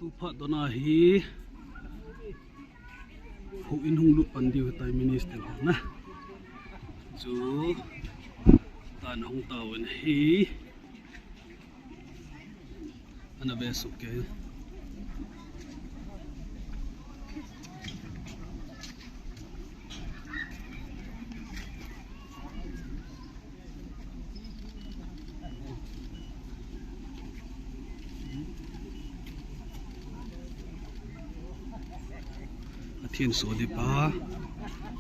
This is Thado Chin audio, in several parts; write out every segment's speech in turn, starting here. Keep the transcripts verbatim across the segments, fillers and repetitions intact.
Phat dona hi houin hung lut pan diu tai minister ho na. Chu tan hung tauvin hi. Ana be suk ke. Pathen sohdipa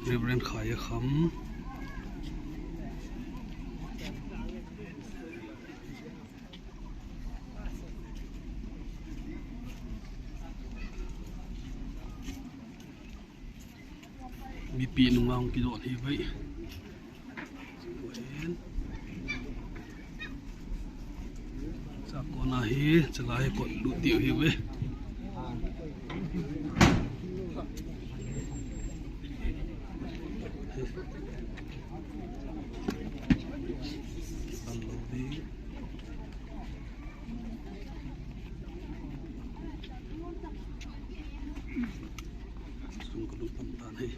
Reverend Khaiakham. Mipi nunga hung kidon hi vai. Chakona hi, chalai hi kot lut diu hi ve. Sung ka lut pan tan hi.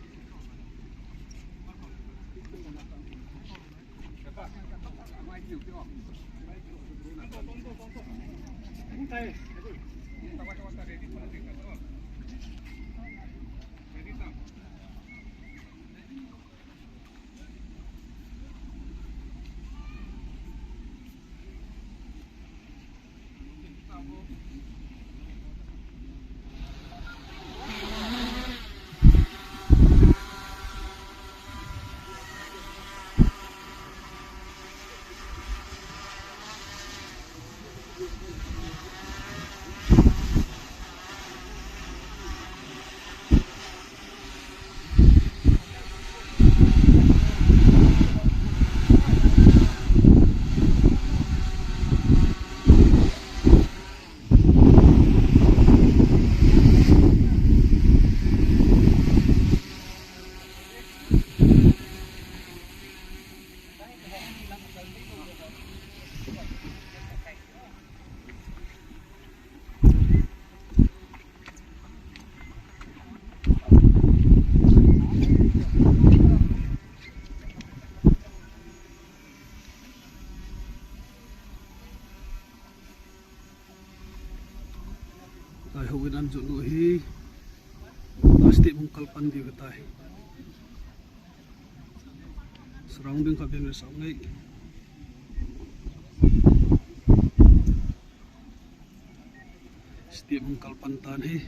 Tai houin an jot u hi. Plastic hung kal pan diu tai. Surrounding kha ben ve sa ngai. Step hung kal pan tan hi.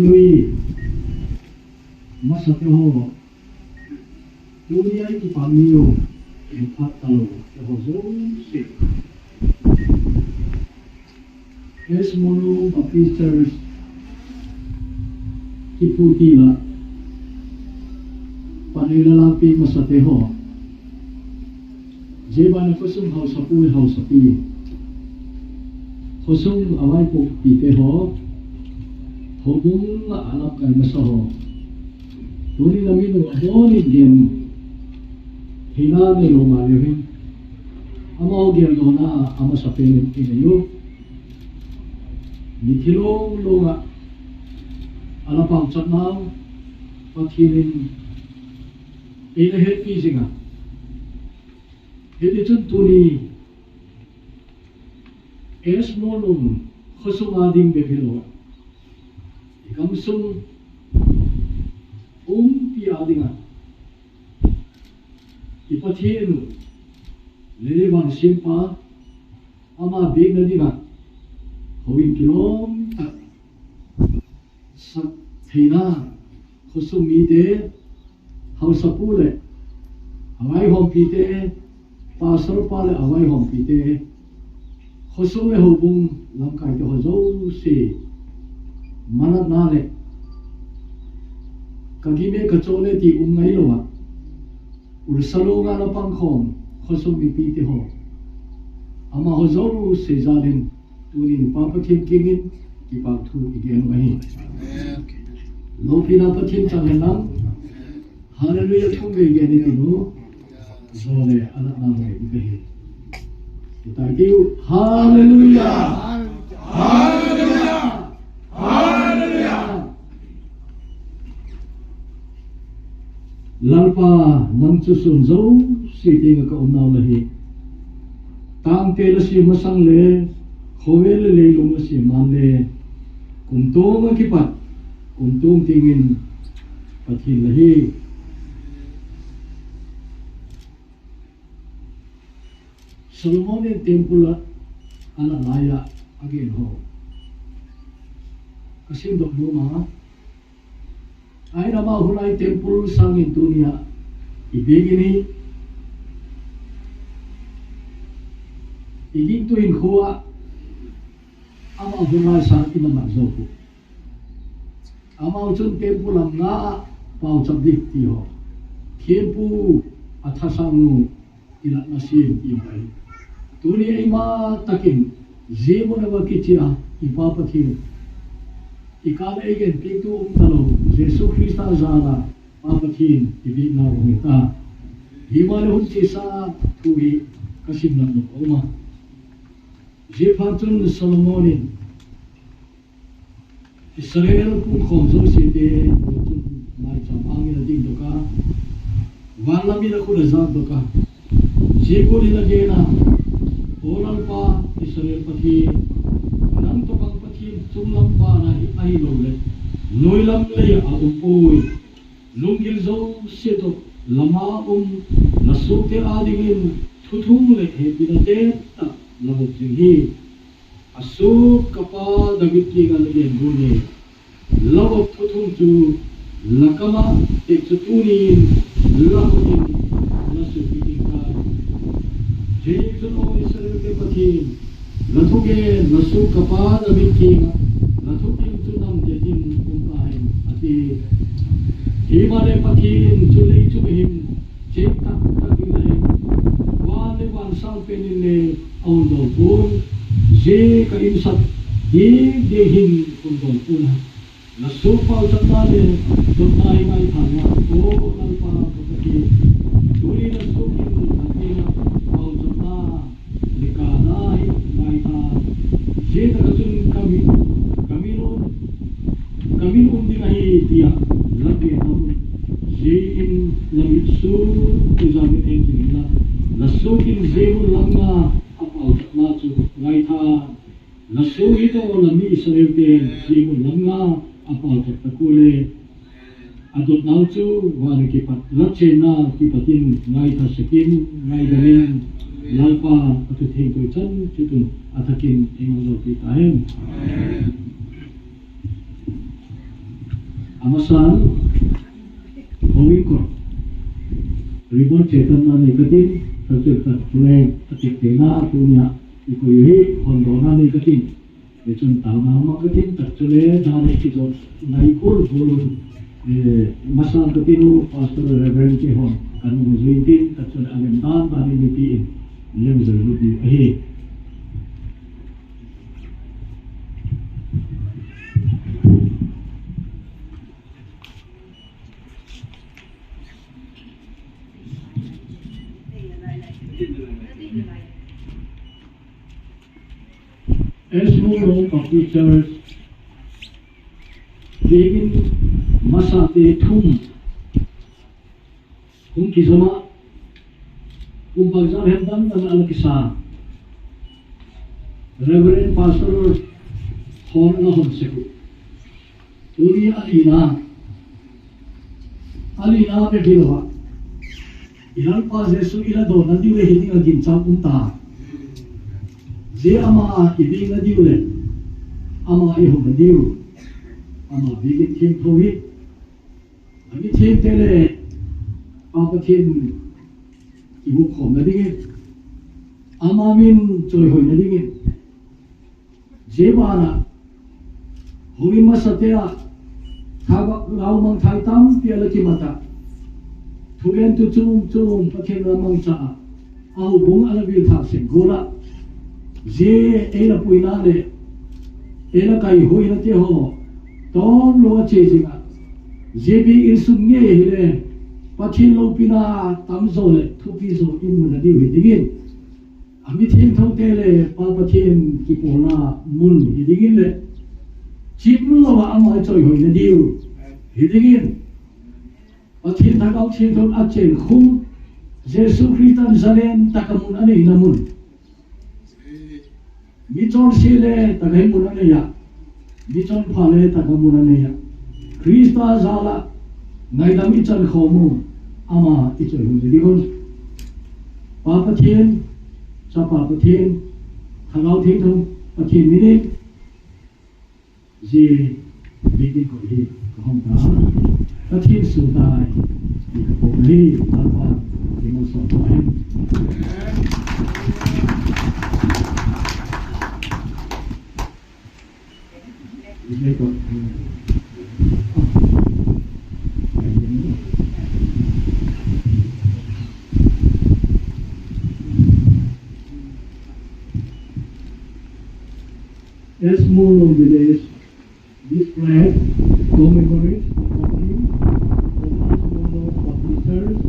Ui, masate ho, tunia i kipah niu, i phat talou, te ho jouse. Esmonu Baptist Church, kipu tila, panei la lampi masate ho. Jebana khosung haosapu le haosapi. Khosung avaipohpi te ho. Houbung a alamkai masa ho. Tuni namin u abonin gen. Hina neilou ma leu hin. Amaho geldohna a amasapen in inei u. Mithi long long a. Ala pauchat nau. Pathen in. Eina hetpi jing a. Hiti chun tuni, Esmonu khosung a ding bep hilou, i gamsung umpi a dinga, i Pathen u, lei le van sempa, ama biakna dinga, houin kilom tah, sak theina, khosung mite, haosapu le avaihompite, pastor pa le avaihompite, khosung le houbung lamkaite ho jouse, manatna le, kagim e kachol e ti um ngailou a, ulsa longa na pangkhom, khosung mipite ho, amaho jouse jal in, tunin Pa Pathen kingin kipah thu i gen u ahi. Loupina Pathen chang hen lang. Hallelujah, thum vei gen i tin u. Jole, alatna vei i kahi. Hallelujah. Hallelujah. Hallelujah. Lalpa, nang chu sun jouse tenga ka umnau la hi. Tangte la sem masang le, khovel le leilung la sem man le, kumtong a kipat, kumtong tengin Pathen la hi. Solomon in temple a, ala laiya, agen ho. Kasim doh nom a, Ahin ama hunai temple sangin tunia, i biakin hi, i gingtu hinkhoa, ama hunai sang i mamat jou u. Amau chun temple lam nga a pauchap ding ti ho. Thempu athasang u. Ilah nasim i mai. Tuni eima takin, jimuna va kichia, i Pa Pathen. I kana eigen pitu um talou, Jesu Christa jala, Pa Pathen, i bina u hita. Hima le hun chesa thu hi, kasim lam nu oma. Jipha chun Solomon in, Israel pumkhom jouse te, chun maicham angin ading doh a, van lamin akhut ajah doh a. Jikun hin agen a, O Lalpa, Israel Pathen, nang tobang Pathen chunglam vana hi ahilou le, noilam leiya aum poi. Lunggil jouse toh lama um, nasohte adingin thuthung le hepina tentah nabol jing hi. Asoh kapa David kianga nagen gon e. Lavop thuthung chu lakama teh chu tunin lahunin nasoh kit ding tai. Hichun O Israel te Pathen, lathugen, nasoh kapa David kianga, lathugen chu namdetin um tahen, ati. Hima le Pathen chu lei chu mihem, Cheng tak tak in ahin, van le van sangpen in le ahung dol pon, jeh ka insat ding ding hin hung dol pon a. Nasoh pauchapna le dotna hi ngaitha in, O Lalpa ka Pathen, tuni nasoh in nasoh in pauchapna le kana hi ngaitha, jeh taka chun kamin, kamin um, kamin um ding ahi tia, lampi ham, jeh in lamit sun, tujan in en ding in la, nasoh in jeh mun lam nga, apauchapna chu ngaitha, nasoh hi toh lami Israel ten, jeh mun lam nga, apauchap ta kule, Adotnau chu vana kipat, latchenna kipat in ngaitha sakin, ngaidam in, Lalpa athutheng toh ichan chutun athakin eimang loupi tahen. Amasan, houin kot. Ribbon chetanna nei katin, kachun ka flag, atek tena, atunia, ikoi hi, hondona nei katin. Hichun taona mang katin, tak chule, dan nei kijot, ngai kul kul, eh, masan katinu, Pastor Reverend kihon, kanu jui tin, tak chule, alem dan, dan nei pi in, lem joi lu di, ahi. Esmo Long Baptist Church, Deacon masate thum, hung kijoma, kum bangzah hem dang dang ala kisa. Reverend Pastor hon ala hon seku. Tuni alina, alina pe bilova. Ilalpa Jesu ila dona diu le hiding a ginchang um ta. Je ama iding na diu le, ama ihum na diu. Ama bigin thim tho hi. Ami thim te le, Papa Pathen kihukhom na dingin. Ama min choihoi na dingin. Jebana, houin masate a, thaba lau mangthai tampi ala kimata. Thugen tu chum chum Pathen la mangcha a. Aubung ala vil thak seng gola. Je eila puina le, eila kaihoina te ho. Tom lo a che jinga. Je bi insung nge hile, Pathen loupina tamjo le, thupi jo imu na diu hi dingin. Ami thim tho te le, Pa Pathen kipona mun hi dingin le, chim lova ama choihoi na diu hi dingin. Pathen thagau thim tho a chen khum, Jesu Christan zalen taka mun anei na mun. Mi chonse le taka hi mun anei a. Mi chonpha le taka mun anei a. Christa jala ngaidam ichan khomu ama ichoihoi na diu. Pa Pathen, Chapa Pathen, Thagau Thengthong Pathen minin, je bigin ko hi kahong ta, Pathen su tai, ni kapo hi, Lalpa, ni mo so ko hi. Esmo Long Village, this flag commemorates the opening of Esmo Long Baptist Church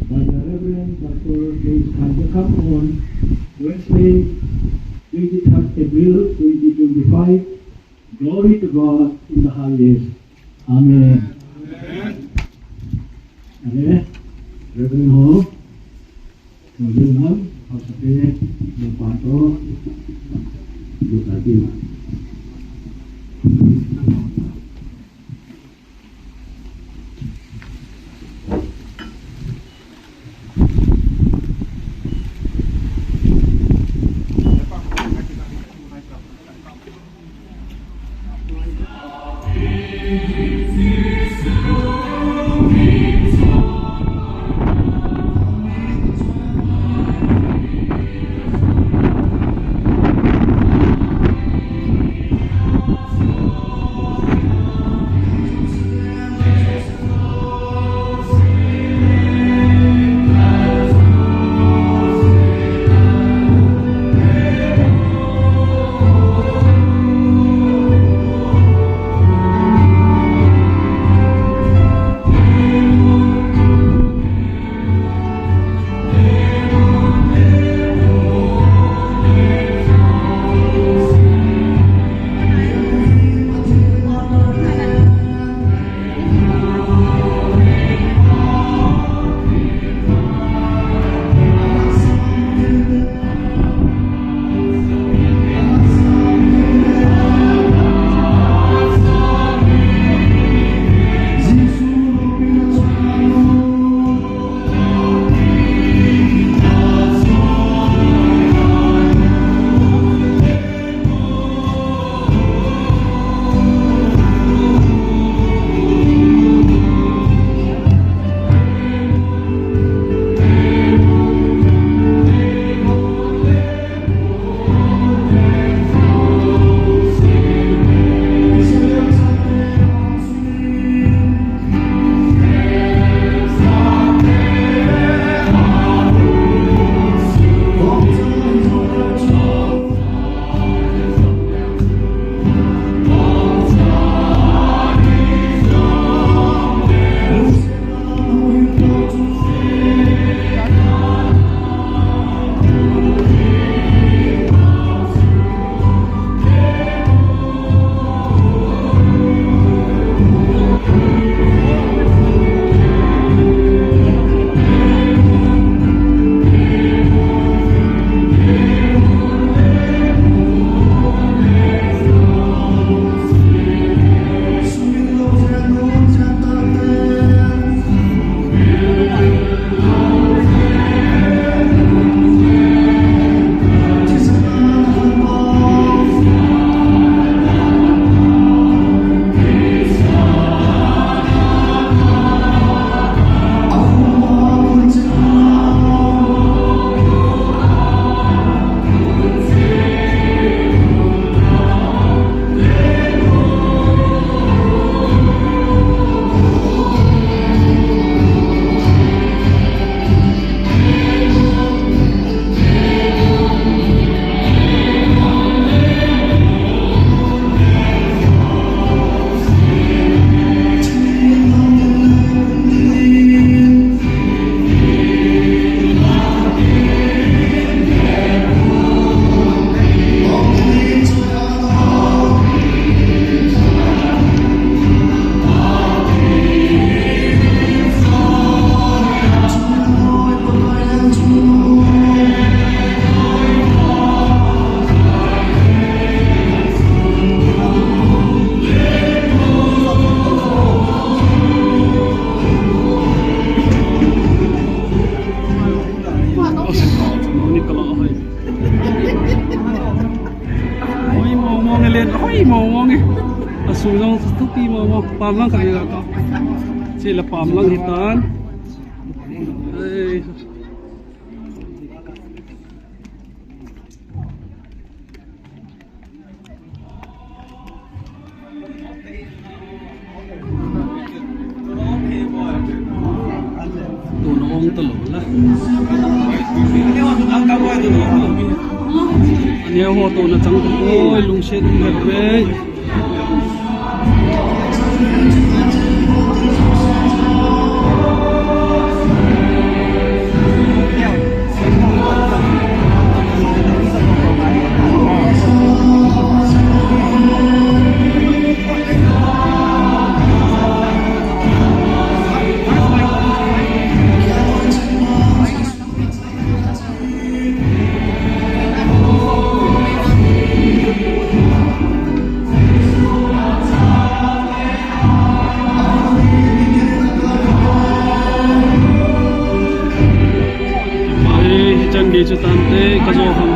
by the Reverend Doctor Louis Khan Jakab on Wednesday, twenty-third April twenty twenty-five. Glory to God in the highest. Amen. Amen. Amen. Reverend ho, Reverend ho, hausa pe, mo panto, buta din. Kala hoi. Hoi mong mong e len, hoi mong mong e. Asu jong thupi mong mong. Pam lang khat e la to. Chule pam lang hitan. Hei. Tuna ong talou la. Ania ho tuna chang talou, oi, lungset um le. Hichan gei chu tante, ka jo hang.